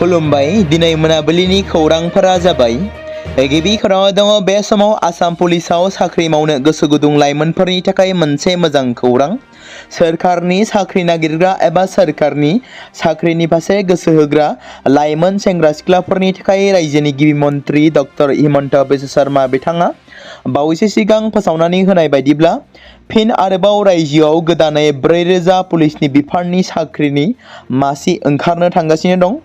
खुलुमबाय दिनै मोनाबिलिनि खौरांफोरा जाबाय गिबि खौराङाव दङ बे समाव आसाम पुलिसाव साख्रि मावनो गोसो गुदुं लाइमोनफोरनि थाखाय मोनसे मोजां खौरां सोरखारनि साख्रि नागिरग्रा एबा सोरखारनि साख्रिनि फारसे गोसो होग्रा लाइमोन सेंग्रा सिख्लाफोरनि थाखाय रायजोनि गिबि मन्थ्रि डक्टर हिमन्त बिश्व शर्मा बिथाङा बावैसो सिगां फोसावनानै होनाय बायदिब्ला फिन आरोबाव रायजोआव गोदानै 4000 पुलिसनि बिफाननि साख्रिनि मासि ओंखारनो थांगासिनो दं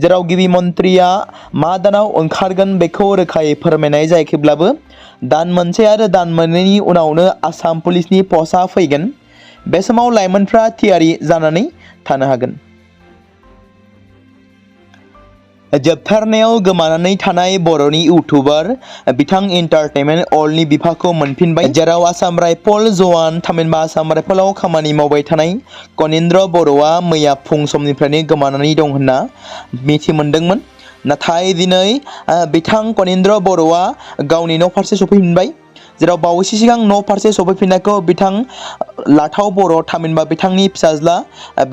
जेराव गिबि मन्थ्रिया मा दानाव ओंखारगोन बेखौ रोखायै फोरमायनाय जायाखैब्लाबो दान मोनसे आरो दान मोननैनि उनावनो आसाम पुलिसनि पस्टआ फैगोन बे समाव लाइमोनफ्रा थियारि जानानै थानो हागोन जोबथारनायाव गोमानानै थानाय बर'नि इउटुबार बिथां एन्टारटेनमेन्ट अलनि बिफाखौ मोनफिनबाय जेराव आसाम राइफल जवान थामहिनबा आसाम राइफलाव खामानि मावबाय थानाय कनिन्द्र बर'आ मैया फुं समनिफ्रायनो गोमानानै दं होनना मिथि मोनदोंमोन नाथाय दिनै बिथां कनिन्द्र बर'आ गावनि न' फारसे सफैफिनबाय जेराव बावैसो सिगां न' फारसे सफैफिननायखौ बिथां लाथाव बर' थामहिनबा बिथांनि फिसाज्ला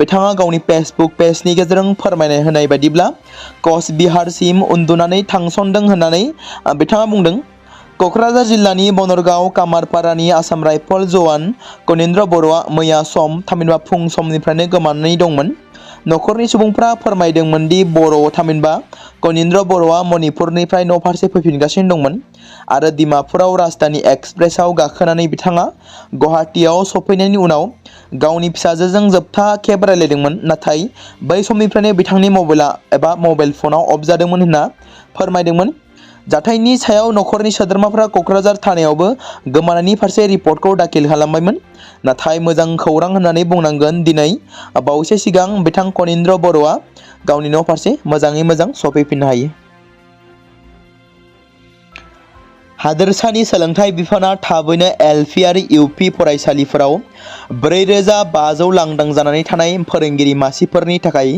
बिथाङा गावनि फेसबुक पेजनि गेजेरजों फोरमायना होनाय बायदिब्ला कच बिहारसिम उन्दुनानै थांसनदों होननानै बिथाङा बुंदों क'क्राझार जिल्लानि बनरगाव कामारपारानि आसाम राइफल जवान कनिन्द्र बर'आ मैया सम थामहिनबा फुं समनिफ्रायनो गोमानानै दंमोन न'खरनि सुबुंफ्रा फोरमायदोंमोन दि बर' थामहिनबा कनिन्द्र बर'आ मणिपुरनिफ्राय न' फारसे फैफिनगासिनो दंमोन आरो डिमापुराव राजधानी एक्सप्रेसआव गाखोनानै बिथाङा गुवाहाटीआव सफैनायनि उनाव गावनि फिसाजोजों जोबथा खेब रायलायदोंमोन नाथाय बै समनिफ्रायनो बिथांनि मबाइला एबा मबाइल फनाव अफ जादोंमोन होनना फोरमायदोंमन जाथायनि सायाव न'खरनि सोद्रोमाफ्रा क'क्राझार थानायावबो गोमानायनि फारसे रिपर्टखौ दाखिल खालामबायमोन नाथाय मोजां खौरां होननानै बुंनांगोन दिनै बावैसो सिगां बिथां कनिन्द्र बर'आ गावनि न' फारसे मोजाङै मोजां सफैफिननो हायो हादोरसानि सोलोंथाइ बिफाना थाबैनो एलपि आरो इउपि फरायसालिफोराव 4500 लांदां जानानै थानाय फोरोंगिरि मासिफोरनि थाखाय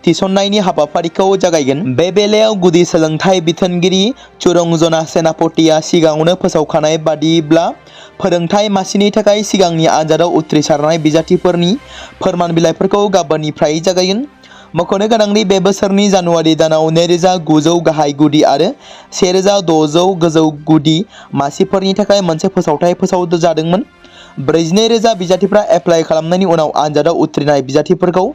थिसननायनि हाबाफारिखौ जागायगोन बे बेलायाव गुदि सोलोंथाइ बिथोनगिरि चुरंजना सेनापतिया सिगाङावनो फोसावखानाय बादिब्ला फोरोंथाइ मासिनि थाखाय सिगांनि आनजादाव उथ्रिसारनाय बिजाथिफोरनि फोरमान बिलाइफोरखौ गाबोननिफ्राय जागायगोन मख'नो गोनांदि बे बोसोरनि जानुवारि दानाव 2900 गाहाय गुदि आरो 1600 गोजौ गुदि मासिफोरनि थाखाय मोनसे फोसावथाय फोसावजादोंमोन 42000 बिजाथिफ्रा एप्लाइ खालामनायनि उनाव आनजादाव उथ्रिनाय बिजाथिफोरखौ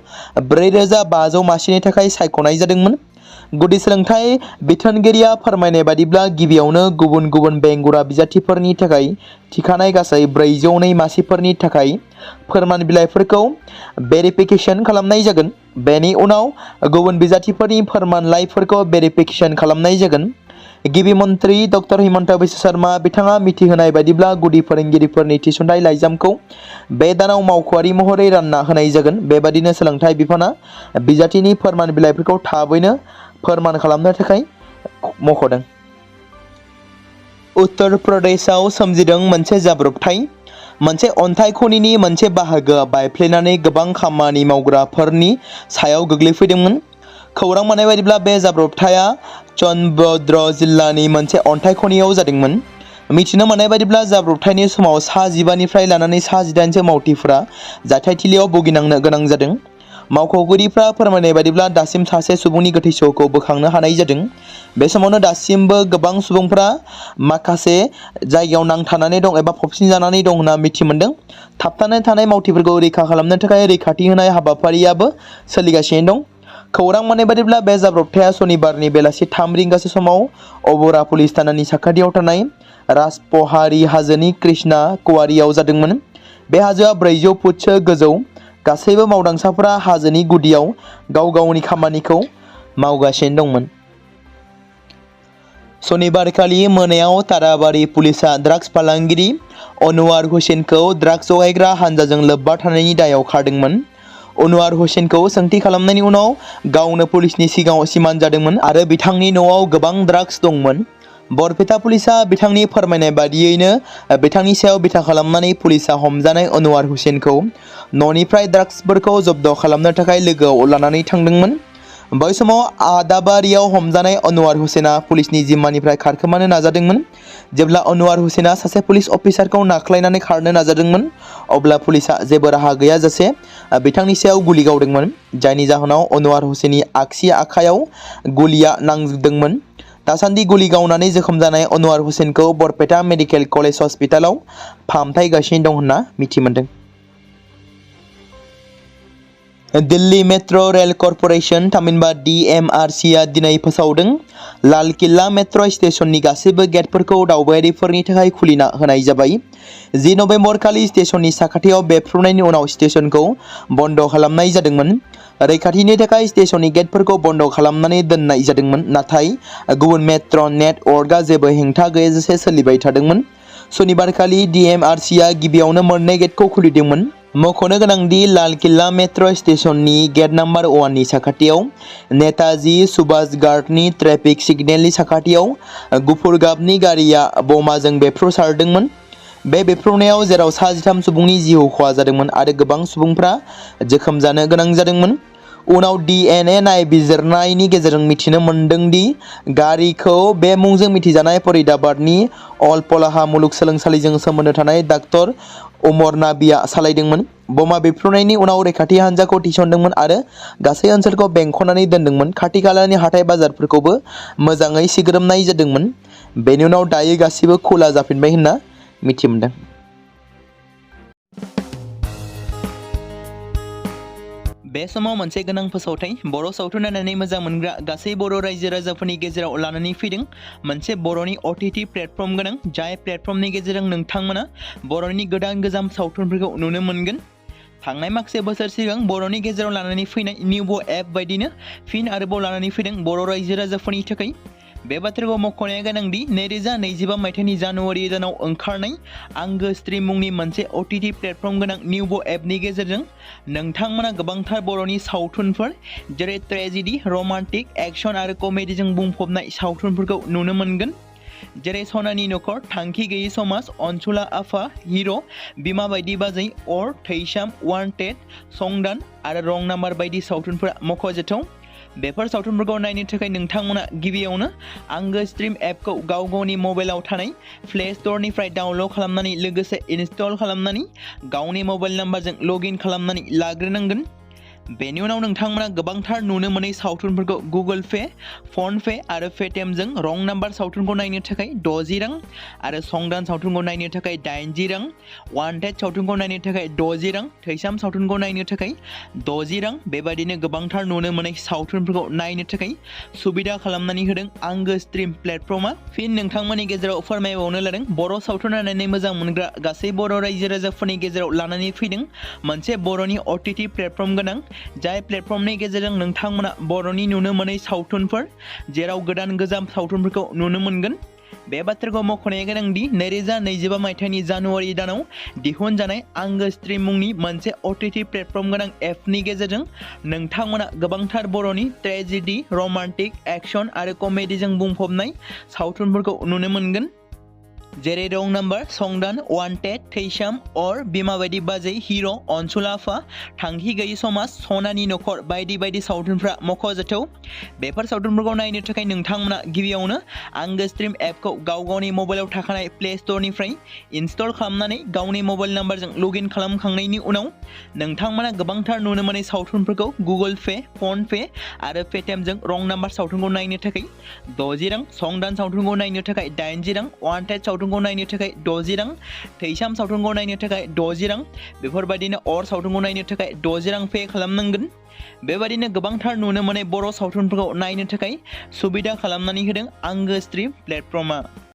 4500 मासिनि थाखाय सायख'नाय जादोंमोन गुदि सोलोंथाइ बिथोनगिरिया फोरमायनाय बादिब्ला गिबियावनो गुबुन गुबुन बेंगुरा बिजाथिफोरनि थाखाय थिखानाय गासै 402 मासिफोरनि थाखाय फोरमान बिलाइफोरखौ भेरिफिकेसन खालामनाय जागोन बेनि उनाव गुबुन बिजाथिफोरनि फोरमानलाइफोरखौ भेरिफिकेसन खालामनाय जागोन गिबि मन्थ्रि डक्टर हिमन्त बिश्व शर्मा बिथाङा मिथिहोनाय बायदिब्ला गुदि फोरोंगिरिफोरनि थिसनथाइ लाइजामखौ बे दानाव मावख'आरि महरै रानना होनाय जागोन बेबादिनो सोलोंथाइ बिफाना बिजाथिनि फोरमान बिलाइफोरखौ थाबैनो फोरमान खालामनो थाखाय मख'दों उत्तर प्रदेशआव सोमजिदों मोनसे जाब्रबथाय मोनसे अन्थाइ खनिनि मोनसे बाहागोआ बायफ्लेनानै गोबां खामानि मावग्राफोरनि सायाव गोग्लैफैदोंमोन खौरां मोननाय बायदिब्ला बे जाब्रबथाया सोनभद्र जिल्लानि मोनसे अन्थाइ खनियाव जादोंमोन मिथिनो मोननाय बायदिब्ला जाब्रबथायनि समाव सा 15निफ्राय लानानै सा 18सो मावथिफोरा जाथायथिलियाव भुगिनांनो गोनां जादों मावख'गिरिफ्रा फोरमायनाय बायदिब्ला दासिम सासे सुबुंनि गोथै सहखौ बोखांनो हानाय जादों बे समावनो दासिमबो गोबां सुबुंफ्रा माखासे जायगायाव नांथानानै दं एबा फबसिनजानानै दं होनना मिथि मोनदों थाबथानानै थानाय मावथिफोरखौ रैखा खालामनो थाखाय रैखाथि होनाय हाबाफारियाबो सोलिगासिनो दं खौरां मोननाय बादिब्ला बे जाब्रबथाया सनिबारनि बेलासि 3 रिंगासो समाव अबरा पुलिस थानानि साखाथियाव थानाय राजपहारी हाजोनि कृष्णा कुवारियाव जादोंमोन बे हाजोआ 400 फुटसो गोजौ गासैबो मावदांसाफोरा हाजोनि गुदियाव गाव गावनि खामानिखौ मावगासिनो दंमोन सनिबारखालि मोनायाव ताराबारि पुलिसा ड्राग्स फालांगिरि अनवार हुसैनखौ ड्राग्स जगायग्रा हानजाजों लोब्बा थानायनि दायाव खारदोंमोन अनवार हुसैनखौ सोंथि खालामनायनि उनाव गावनो पुलिसनि सिगाङाव सिमान जादोंमोन आरो बिथांनि न'आव गोबां ड्राग्स दंमोन बरपेटा पुलिसा बिथांनि फोरमायनाय बादियैनो बिथांनि सायाव बिथा खालामनानै पुलिसा हमजानाय अनवार हुसैनखौ न'निफ्राय ड्राग्सफोरखौ जब्द खालामनो थाखाय लोगोआव लानानै थांदोंमोन बै समाव आदाबारियाव हमजानाय अनवार हुसेना पुलिसनि जिम्मानिफ्राय खारखोमानो नाजादोंमोन। जेब्ला अनवार हुसेना सासे पुलिस अफिसारखौ नाख्लायनानै खारनो नाजादोंमोन अब्ला पुलिसा जेबो राहा गैयाजासे बिथांनि सायाव गुलि गावदोंमोन, जायनि जाहोनाव अनवार हुसेननि आगसि आखायाव गुलिया नांदोंमोन। दासान्दि गुलि गावनानै जोखोम जानाय अनवार हुसेनखौ बरपेटा मेडिकेल कलेज हस्पिटालाव फाहामथाय होगासिनो दं होनना मिथिमोनदों। दिल्ली मेट्र' रेल कर्परेसन थामहिनबा DMRCआ दिनै फोसावदों लाल किल्ला मेट्र' स्टेशननि गासैबो गेटफोरखौ दावबायारिफोरनि थाखाय खुलिना होनाय जाबाय। 10 नभेम्बर खालि स्टेशननि साखाथियाव बेफ्रुनायनि उनाव स्टेशनखौ बन्द खालामनाय जादोंमोन। रैखाथिनि थाखाय स्टेशननि गेटफोरखौ बन्द खालामनानै दोननाय जादोंमोन, नाथाय गुबुन मेट्र' नेटवर्कआ जेबो हेंथा गैयाजासे सोलिबाय थादोंमोन। सनिबारखालि DMRCआ गिबियावनो मोननै गेटखौ खुलिदोंमोन। मख'नो गोनांदि लाल किल्ला मेट्र' स्टेशननि गेट नाम्बार 1 नि साखाथियाव नेताजी सुभाष गार्डनि ट्रेफिक सिगनेलनि साखाथियाव गुफुर गाबनि गारिया बमाजों बेफ्रुसारदोंमोन। बे बेफ्रुनायाव जेराव 13 सुबुंनि जिउ खहा जादोंमोन आरो गोबां सुबुंफ्रा जोखोम जानो गोनां जादोंमोन। उनाव DNA नायबिजिरनायनि गेजेरजों मिथिनो मोन्दों दि गारिखौ बे मुंजों मिथिजानाय फरिदाबादनि अल फलाहा मुलुगसोलोंसालिजों सोमोन्दो थानाय डाक्टर उमर नाबिया सालायदोंमोन। बमा बेफ्रुनायनि उनाव रैखाथि हान्जाखौ थिसनदोंमोन आरो गासै ओनसोलखौ बेंखननानै दोनदोंमोन। खाथि खालानि हाथाइ बाजारफोरखौबो मोजाङै सिग्रोमनाय जादोंमोन। बेनि उनाव दायो गासिबो खुला जाफिनबाय होनना मिथिमोन्दों। बे समाव मोनसे गोनां फोसावथाय बर' सावथुन नायनानै मोजां मोनग्रा गासै बर' रायजो राजाफोरनि गेजेराव लानानै फैदों मोनसे बर'नि OTT प्लेटफर्म गोनां, जाय प्लेटफर्मनि गेजेरजों नोंथांमोना बर'नि गोदान गोजाम सावथुनफोरखौ नुनो मोनगोन। थांनाय माखासे बोसोर सिगां बर'नि गेजेराव लानानै फैनाय निउबो एप बायदिनो फिन आरोबाव लानानै फैदों बर' रायजो राजाफोरनि थाखाय। बे बाथ्राखौ मख'नाया गोनांदि 2025 मायथाइनि जानुवारि दानाव ओंखारनाय आंगो स्ट्रीम मुंनि मोनसे OTT प्लेटफर्म गोनां निउबो एपनि गेजेरजों नोंथांमोना गोबांथार बर'नि सावथुनफोर जेरै ट्रेजेडी, रमान्टिक, एक्शन आरो कमेडीजों बुंफबनाय सावथुनफोरखौ नुनो मोनगोन। जेरै सनानि नखर, थांखि गैयै समाज, अनसुला आफा, हिर', बिमा बायदि बाजै, अर, थैसाम, वान्टेड, संदान आरो रं नाम्बार बायदि सावथुनफोरा मख'जाथाव। बेफोर सावथुनफोरखौ नायनो थाखाय नोंथांमोना गिबियावनो आंगो स्ट्रीम एपखौ गाव गावनि मबाइलाव थानाय प्ले स्ट'रनिफ्राय डाउनल'ड खालामनानै लोगोसे इनस्टल खालामनानै गावनि मबाइल नाम्बारजों लगइन खालामनानै लाग्रोनांगोन। बेनि उनाव नोंथांमोना गोबांथार नुनो मोनै सावथुनफोरखौ गुगोल पे, फन पे आरो पेटिएमजों रं नाम्बार सावथुनखौ नायनो थाखाय 60 रां आरो संदान सावथुनखौ नायनो थाखाय 80 रां, वान्टेड सावथुनखौ नायनो थाखाय 60 रां, थैसाम सावथुनखौ नायनो थाखाय 60 रां बेबायदिनो गोबांथार नुनो मोनै सावथुनफोरखौ नायनो थाखाय सुबिदा खालामनानै होदों आंगो स्ट्रीम प्लेटफर्मआ। फिन नोंथांमोननि गेजेराव फोरमायबावनो लादों बर' सावथुन नायनानै मोजां मोनग्रा गासै बर' रायजो राजाफोरनि गेजेराव लानानै फैदों मोनसे बर'नि OTT प्लेटफर्म गोनां, जाय प्लेटफर्मनि गेजेरजों नोंथांमोना बर'नि नुनो मोनै सावथुनफोर जेराव गोदान गोजाम सावथुनफोरखौ नुनो मोनगोन। बे बाथ्राखौ मख'नाया गोनांदि 2025 मायथाइनि जानुवारि दानाव दिहुनजानाय आंगो स्ट्रीम मुंनि मोनसे OTT प्लेटफर्म गोनां एपनि गेजेरजों नोंथांमोना गोबांथार बर'नि ट्रेजेडी, रमान्टिक, एक्शन आरो कमेडीजों बुंफबनाय सावथुनफोरखौ नुनो मोनगोन। जेरै रं नाम्बार, संदान, वान्टेड, थैसाम, अर, बिमा बायदि बाजै, हिर', अनसुला आफा, थांखि गैयै समाज, सनानि नखर बायदि बायदि सावथुनफ्रा मख'जाथाव। बेफोर सावथुनफोरखौ नायनो थाखाय नोंथांमोना गिबियावनो आंगो स्ट्रीम एपखौ गाव गावनि मबाइलाव थाखानाय प्ले स्ट'रनिफ्राय इनस्टल खालामनानै गावनि मबाइल नाम्बारजों लगइन खालामखांनायनि उनाव नोंथांमोना गोबांथार नुनो मोनै सावथुनफोरखौ गुगोल पे, फन पे आरो पेटिएमजों रं नाम्बार सावथुनखौ नायनो थाखाय 60 रां, संदान सावथुनखौ नायनो थाखाय 80 रां, वान्टेड सावथुनखौ नायनो थाखाय 60 रां, थैसाम सावथुनखौ नायनो थाखाय 60 रां बेफोरबायदिनो अर सावथुनखौ नायनो थाखाय 60 रां पे खालामनांगोन। बेबायदिनो गोबांथार नुनो मोनै बर' सावथुनफोरखौ नायनो थाखाय सुबिदा खालामनानै होदों आंगो स्ट्रीम प्लेटफर्मआ।